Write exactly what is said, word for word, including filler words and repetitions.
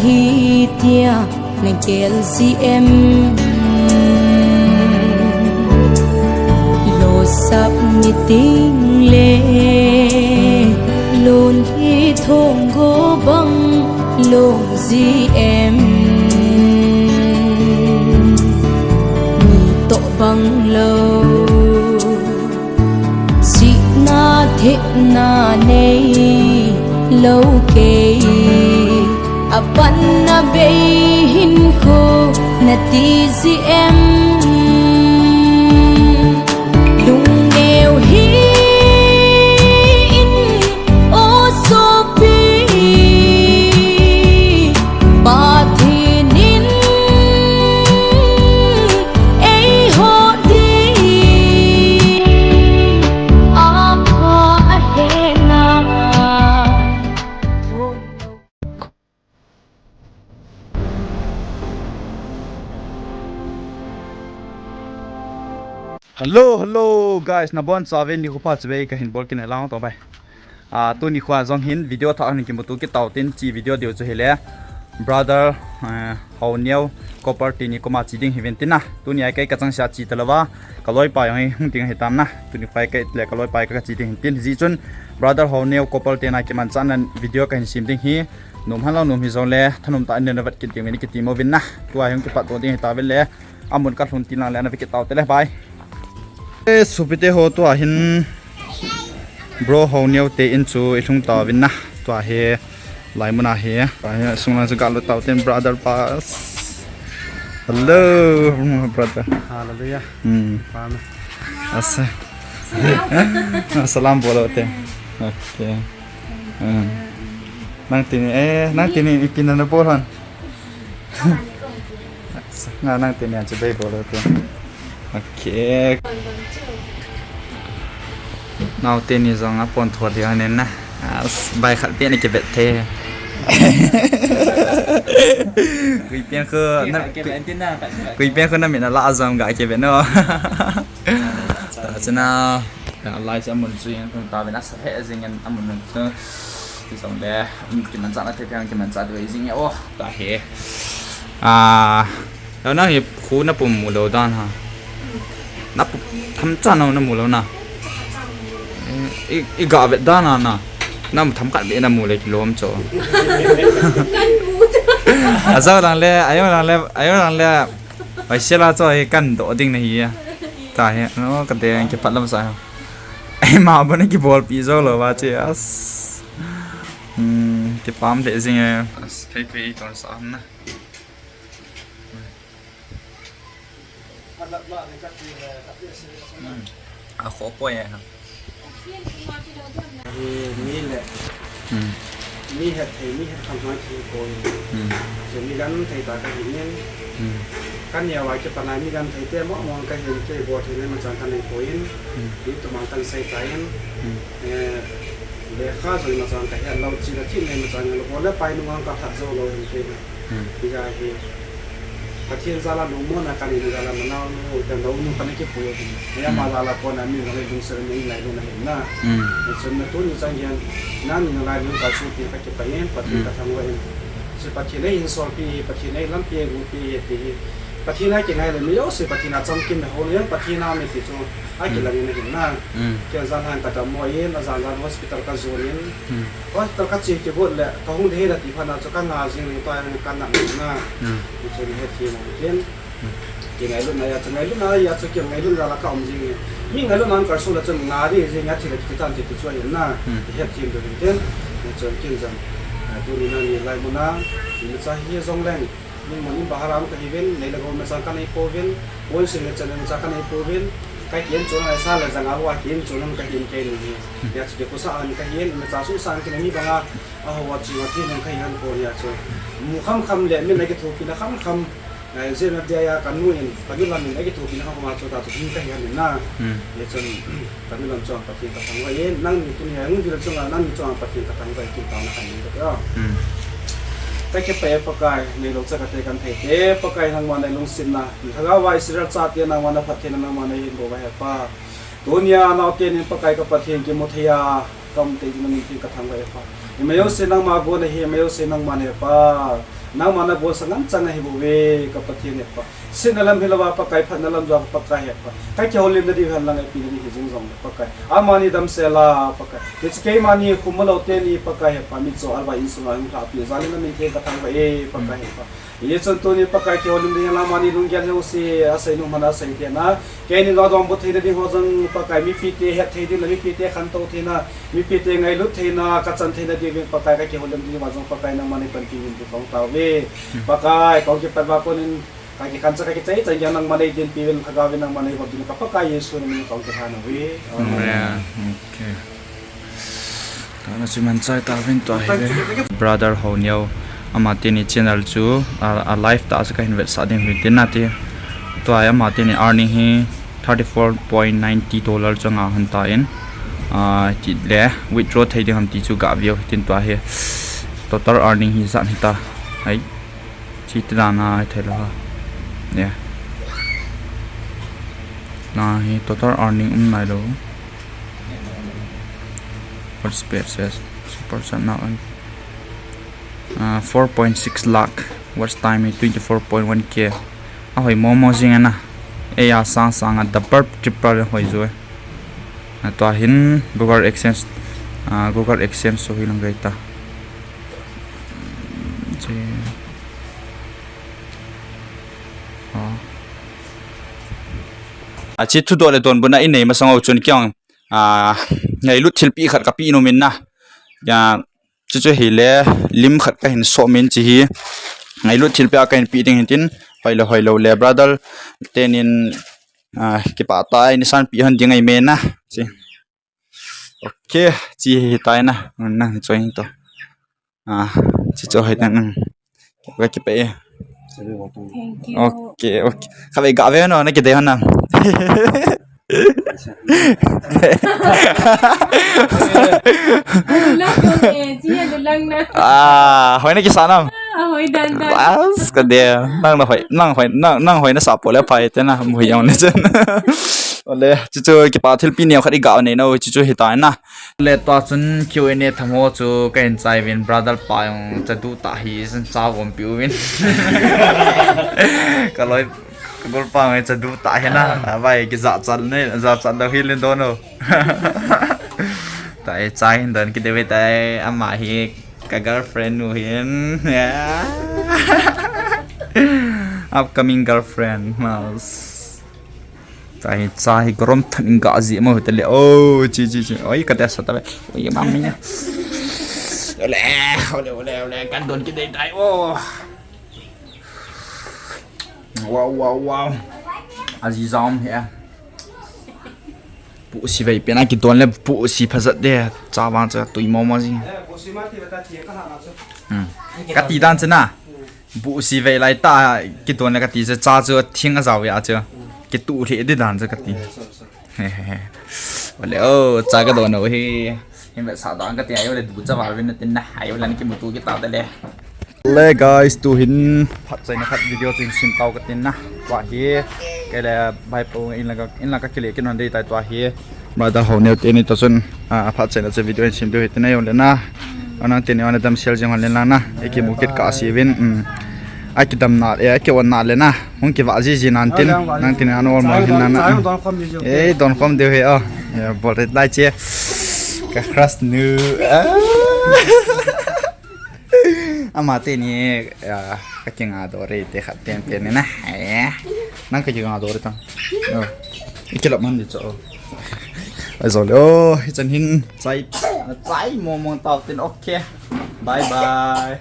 Hitia na gel ji em? Losap ni ting le lon hi thong go bang lom ji em? Ni to bang lo. Sihna thepna nei lo kei, apanna bei hinkho na ti ji em? Lungneo hi in o sopi, Pathen in eiho ding apha ahi na. Hello, hello, guys, nabonchauvin nikho pha chibai kahin bol kit e lang to bai. Ah, tuni khoa jong hin video thah hin kimuto kit tau tin, hiche video diu chu hile brother, eh, Haoneo Copper teni koma che ding hiuvin tin na. Tuni a kei kachangseh a che talou va, kaloipa jong hi hung ding ahitan na. Tuni khoa kei le kaloipa ka, kache ding hin tin. Hijeh chun brother Haoneo Copper teni a kimanchahna video kahin sem ding hi. Nom hen lang nom hijongle thanom tah in na vet kit ding uvin kiti mo uvin na. Tua hi hung kipat doh ding hitauvin le. Amun kalhun tin lang le na vet kit tau te le, bye. Eh, sopite ho, tua hin bro Haoneo te in chu ilhung tauvin na. Tua hi lai mun ahi. Tua hi sung lang chu galut tau tin brother pa. Hello, brother. Hallelujah. Hmm. Amen. Asa. Salam bol o te. Okay. Hmm. Nang teni, eh, nang teni ipi na nabol ham? Nga nang teni a chibai bol o te. Okay. Nao teni jong apon thot ding ahi na. As, bai khat pen kibet thei. Kui pen khu na, kui pen khu na mit na la jong ga kibet no. Ta chana, lai chu amun chu in, ta ven asa he jing in amun chu. Ti jong le, um, kimanchah na thei thei, kimanchah diu jing e o, ta he. Ah, nang hi khu na pum mu lou dan ha. Na pum tham cha na mu lou na. Eh, i, i ga vet dan na na. Na mu tham khat be na mu le kilom cho. Kan mu. A jao lang le, a jao lang le, a jao lang le. Bai sela cho hi kan doh ding na hi a. Ta hi, no, ka deng kiphat lam sa. Ai ma ba na kibolpi jou lou va che as. Hmm, kipah le jing e. As, thei thei ton sa na. Hmm. A kho poi e ha. Hi mi le. Hmm. Mi het thei, mi het kham hoi thei poi. Hmm. So mi genthei tah kahi in. Hmm. Ka neo a kipat a mi genthei te mo mo kahin, kei bol thei na imacha kanei poi. Hmm. Mi tuman kan sei tai. Hmm. Eh, lekha jong imacha kahet lou, chena thina imacha lou, bol le pai nunga kalhat jou lou hin kei. Hmm. Hijeh hin Pathen jal a lungmonna kanei jal a, nanaonu, ka naonu kana kipui u ahi. Hiya, hmm, ama jal a kona min jong lungset a nei ngailutna ahi na. Hmm. Hichun na tuni chan hin, nangni nalai lung kalsonpi kakipah in, Pathen, hmm, kathangvah in. Hiche Pathen in eihin solpi, Pathen in eilampi eigopi ahi ti hi. Pathen a kingai le mi jouse Pathen a chamkim le hou le, Pathen a mi ti chu akilang in ahi na. Hmm. Kei jan hin kadammo in, ajan jan hospital kajon in. Hmm. Hospital kache kigot le, kahung ding ahi nati phat na chu kanga jing le, tua kana na. Hmm. Hichu ni hethem u tin. Hmm. Kingailutna a chu, ngailutna a chu, kingailutna jal a kaum jing e. Mi ngailutna kalson le chun nga ding jing e, athi le kitan ti chu ahi na. Hmm. Hethem diu hin tin. Hichun kin jong, ah, tuni nangni lai mun a, imacha hi jong leng. Lungmon in bahar a um kahiuvin, nei le gou imacha kanei pouvin, poison le chan imacha kanei pouvin, ka kiin chon a sa le jang a hua kiin chon a kahin kei ni hi. Hia chu kikhusa a kahin, imacha sung sang kina mi banga, a hua chu ma thi nung kahi han pon hia chu. Mu kham kham le, min a kithopina kham kham, eh, jena dia ya kanu in, kanu lam in a kithopina kham kham a chu ta chu hin kahi han na. Hmm. Hia chun, Ka milam chun Pathen ka thangvah in, nangni tuni a hung vil chunga nangni chunga Pathen ka thangvah in, kin taona ka nei kati a. Hmm. Ka kipah e Pakai, neilou cha kate kan thei te, Pakai nangma nei lungsetna, lhagao a Israel chate nangma na phattheina nangma nei hin bol uve Pa. Tunia naote nin Pakai ka Pathen kimu thei a, ka um tei ding na min tin ka thangvah e Pa. Ima jouse nangma gon ahi, ima jouse nangma nei Pa. Nangma nabol sa ngen chang ahi bouve, ka Pathen hepa. Setna lam hilouva Pakai, phatna lam jong Pakai hepa. Ka kihoulimna diu hen lang eipina diu hi jing jongle Pakai, amani damsel a Pakai. Hiche keimani khum lou teni Pakai hepa, mitcho alva insunga hung lhahpeh jal in namin theng ka thangvah e Pakai hepa. Hichun tuni Pakai kihoulim ding hen lang amani lunggel jouse, asei nom hon a asei theina. Keini jong adonbut theina ding ho jong Pakai, mipite hetthei ding le mipite khantou theina, mipite ngailut theina, kachan theina diuvin Pakai ka kihoulim ding uva jong Pakai nangman neipanpi uvin ti kahung taove. Pakai, kahung kipat uva konin, ka kikhen chan ka kichai chan geiya nangman neidinpi uvin, lhagao vin nangman neivop uvin, ka Pakai Jesu namin kahung kipah uve. Amen. Amen. Okay. Tana chu manchai tauvin tua hi ve. Brother Haoneo, ama teni channel chu, a, a live tah chu kahin vetsah ding uvin tin nati. Tua hi ama teni earning hi thirty four point ninety dollar chu anga hon tan. A, tile withdraw thei ding ham ti chu gah veu hitin tua hi. Total earning hi ijat hita. Hai. Chi ti dan a hithei lou ha. Yeah. Na hi total earning um nailou. First page says, super chat now and, uh, four point six lakh. Watch time is twenty four point one K. Ahoi momo jing ana. Eia sang sang a double triple hoi jo. A tua hin Google AdSense, uh, Google AdSense so hi lang gai ta. Che. Oh. A chi thudoh le donbutna inei masang u chun kei jong, a, ngailut thilpeh khat kapeh nom in na. Ya, chuchu hile lim khat kahin som in chi hi. Ngailut thilpeh a kahin peh ding hitin, hoilou hoilou le brother tenin, a, kipah tah a nei sanpeh hon ding ahi mena. Chi. Okay, chi hi tai na. Nang join to. Ah, chi cho hai ta nang. Ka kipah e. Thank you. Okay, okay. Khatvei gave no, na kidei hon na. Lang ko e, chi ya lang na. Ah, hoi na kisa nam. Ah, hoi dan dan. Bas, ka de. Nang na hoi, nang hoi, nang, nang hoi na sa po le phai te na, mu jong ne chen. Ole, chuchu kipah thilpeh neo khat i gah nei nau, chuchu hitai na. Le tua chun Q and A tham ho chu kahin chai uvin, brother pa jong chadu tah hi chun cha um peh uvin. Ka loi, ka golpa jong chadu tah hi na. Avai kijachat nei, jachat lou hi len don o. Tua hi cha hin don kit uve tai, ama hi ka girlfriend u hin. Yeah. Upcoming girlfriend, mas. Tua hi cha hi gorom than in gah ji mo hita le. Oh, chi, chi, chi. Oi, ka de sa ta ve. Oi, mami. Ole, ole, ole, ole. Kan don kit dei tai. Oh. Wow, wow, wow. Aji jam he. Pu si vei pen a kidon le pu si phajat de. Cha vang cha tui mo mo jing. Hmm. Ka ti dan chena. Pu si vei lai ta kidon le ka ti cha cha chu thing a jao ya chu. Kitu le di dan cha ka ti. He, he, he. Ole o, cha ka don o hi. Hin vetsah dan ka ti ayo le du cha val vin tin na ayo le kimuto kita de le. Le guys, tu hin phatchaina khat video chu hin sim tau ka tin na. Tua hi, kei le bai po in la ka, in la ka kile kin hon dei tai tua hi. Brother Haoneo teni toh chun, ah, phatchaina chu video hin sim diu hi tin ayo le na. Anang teni ana damsel jing hon le na na. Ei kimu kit ka si vin. Mm. Akidam na, eh, akion na le na. Hung kivah jiji nan tin. Nang tin an ol mo hin na na. Ei, don khom diu hi o. Ya, bol rit lai che. Ka crush nu. Ah. Ama teni, ah, ka kinga do re te khat pen pen na. Eh. Nang ka kinga do re ta. Oh. Ikilap man di cho. Ai zo le. Oh, hichan hin chai. Chai mo mo tau tin, okay. Bye bye.